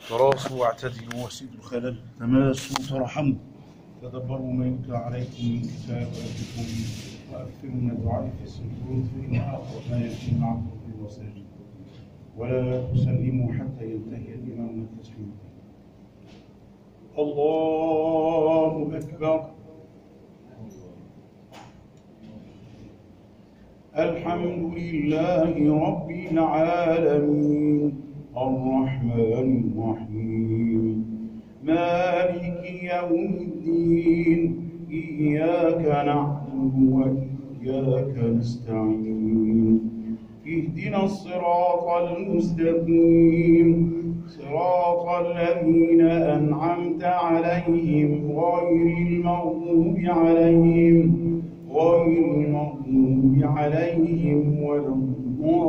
تراصوا واعتدلوا واسدوا الخلل، تماسوا ترحموا، تدبروا ما يتلى عليكم من كتاب ربكم، وأكثروا من الدعاء في السجود فإن أقرب ما يكون عبد في وساجد، ولا تسلموا حتى ينتهي الإمام من التسليم. الله أكبر. الحمد لله رب العالمين الرحمن الرحيم مالك يوم الدين إياك نعبد وإياك نستعين اهدنا الصراط المستقيم صراط الذين أنعمت عليهم غير المغضوب عليهم ولا الضالين.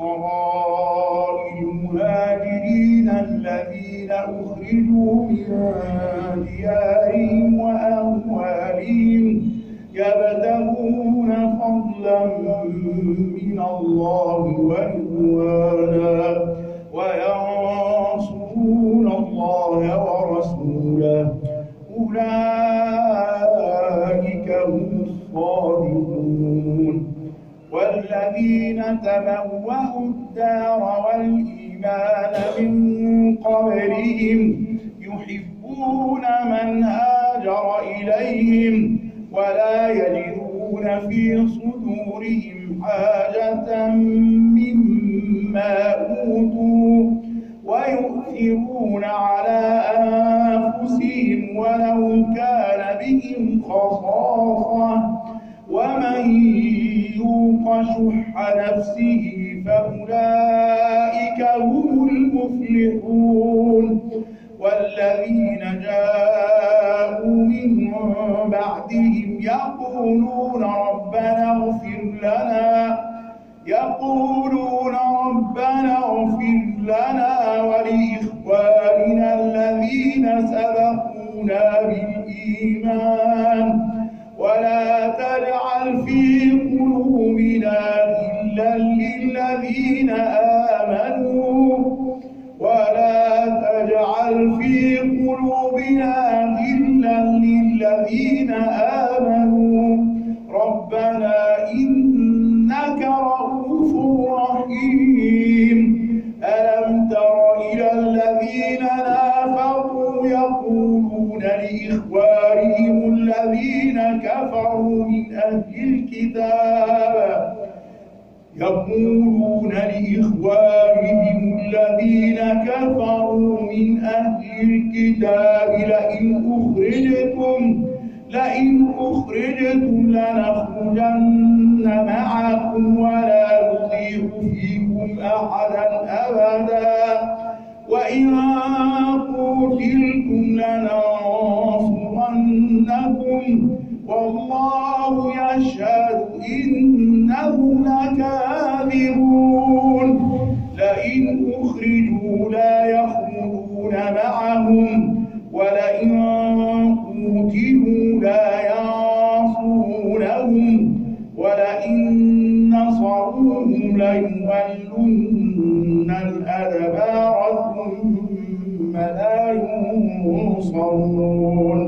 للفقراء المهاجرين الذين أخرجوا من ديارهم وأموالهم يبتغون فضلا من الله ورضوانا وينصرون الله ورسوله أولئك هم الصادقون. والذين تبوأوا الدار والإيمان من قبلهم يحبون من هاجر إليهم ولا يجدون في صدورهم حاجة مما أوتوا ويؤثرون على أنفسهم ولو كان بهم خصاصة ومن يوق شح نفسه فأولئك هم المفلحون. والذين جاءوا من بعدهم يقولون ربنا اغفر لنا ولإخواننا الذين سبقونا بالإيمان ولا تجعل في قلوبنا غلا للذين آمنوا ربنا إنك رؤوف رحيم. ألم تر إلى الذين نافقوا يقولون لإخوانهم الذين كفروا من أهل الكتاب لئن أخرجتم لنخرجن معكم ولا نطيع فيكم أحدا أبدا وإن قتلتم لننصرنكم والله يشهد إنهم لكاذبون. لئن أخرجوا لا يخرجون معهم ولئن قتلوا لا ينصرونهم ولئن نصروهم ليولن الأدبار ثم لا ينصرون.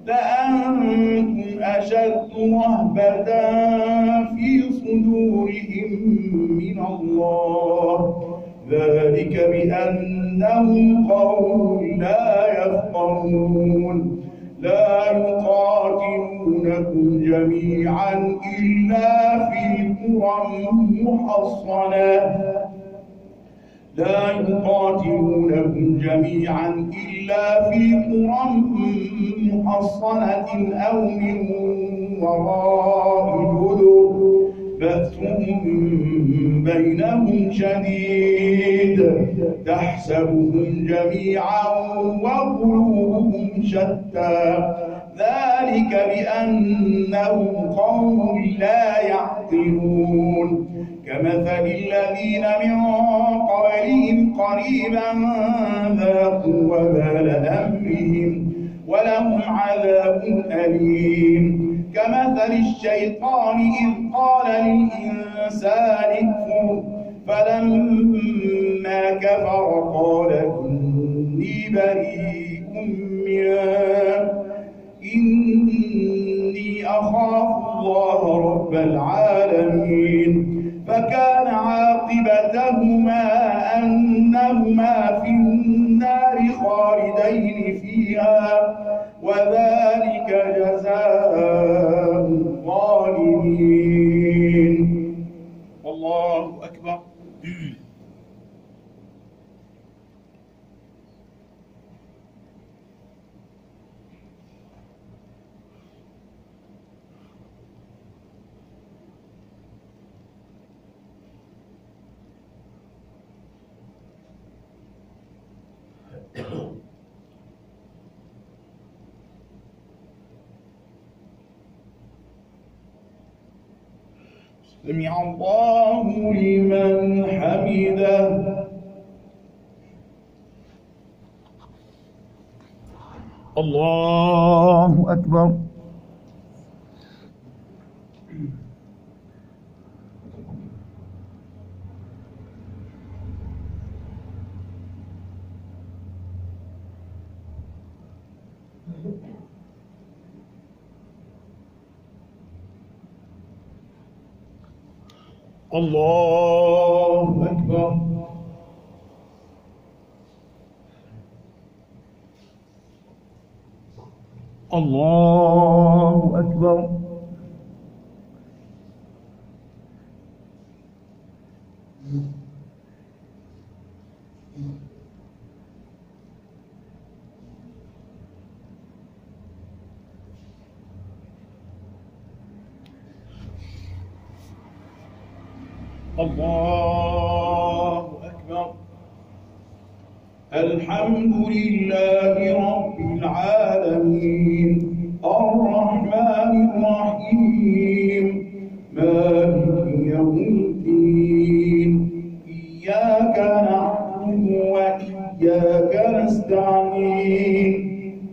لأنتم أشد رهبة في صدورهم من الله ذلك بأنهم قوم لا يفقهون. لا يقاتلونكم جميعا إلا في قرى محصنة أو من وراء جدر بأسهم بينهم شديد تحسبهم جميعا وقلوبهم شتى ذلك بأنهم قوم لا يعقلون. كمثل الذين من قبلهم قريبا ذاقوا وبال أمرهم ولهم عذاب أليم. كمثل الشيطان إذ قال للإنسان اكفر فلما كفر قال إني بريء منك إني أخاف الله رب العالمين. فكان عاقبتهما أنهما في النار خالدين فيها وذلك جزاء الظالمين. الله أكبر. سمع الله لمن حمده. الله أكبر. الله أكبر. الله أكبر. الله أكبر. الحمد لله رب العالمين الرحمن الرحيم مالك يوم الدين إياك نعبد وإياك نستعين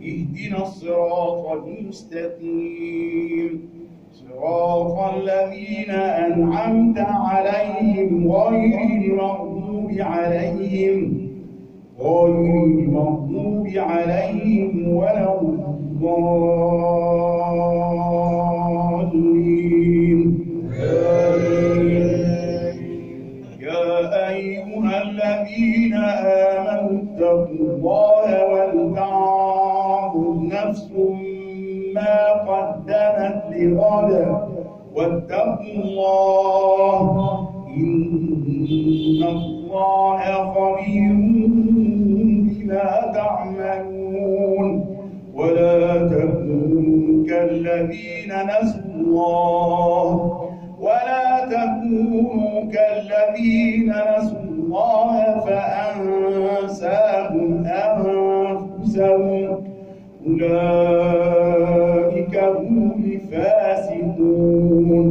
اهدنا الصراط المستقيم صراط الذين أنعمت عليهم غير المغضوب عليهم ولا الضالين. يا أيها الذين آمنوا اتقوا الله ولتنظر نفس ما قدمت لغد واتقوا الله إن الله خبير بما تعملون. ولا تكونوا كالذين نسوا الله فأنساهم أنفسهم أولئك هم الفاسقون.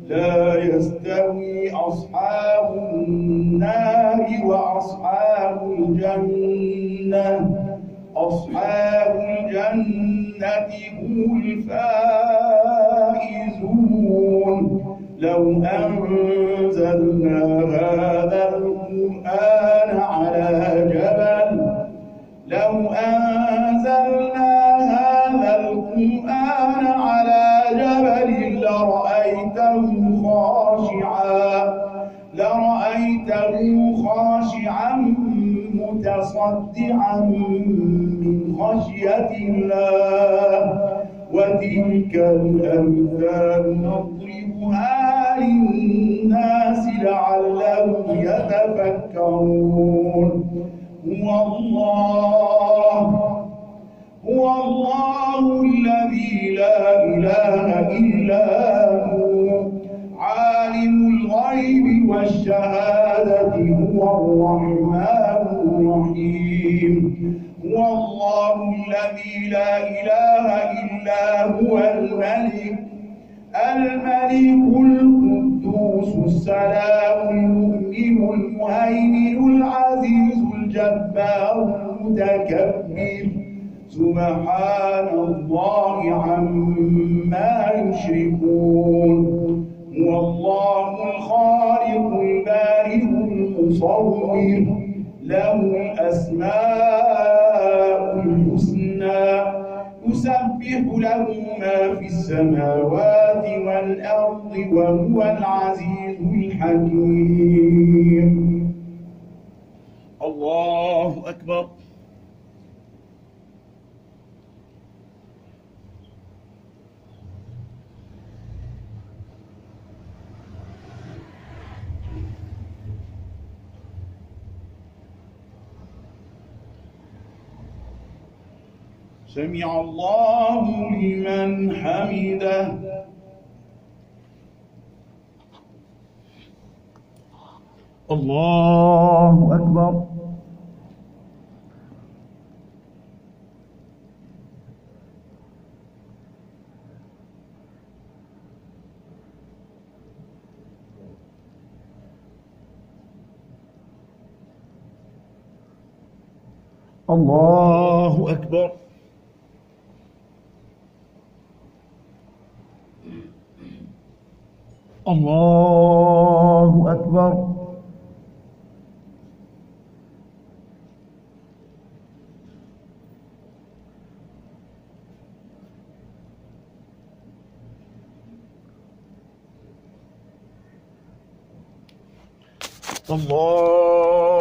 لا يستوي أصحاب النار وأصحاب الجنة هم الفائزون. لو أنزلنا هذا القرآن على جبل لرأيته خاشعا متصدعا من خشية الله. وتلك الأمثال نضربها للناس لعلهم يتفكرون. هو الله الذي لا إله إلا هو عالم الغيب والشهادة هو الرحمن الرحيم. هو الله الذي لا إله إلا هو الملك القدوس السلام المؤمن المهيمن العزيز سبحان الله عما يشركون هو الله الخالق البارئ المصور له الأسماء الحسنى يسبح له ما في السماوات والأرض وهو العزيز الحكيم. الله أكبر. سمع الله لمن حمده. الله أكبر. الله أكبر. الله أكبر. الله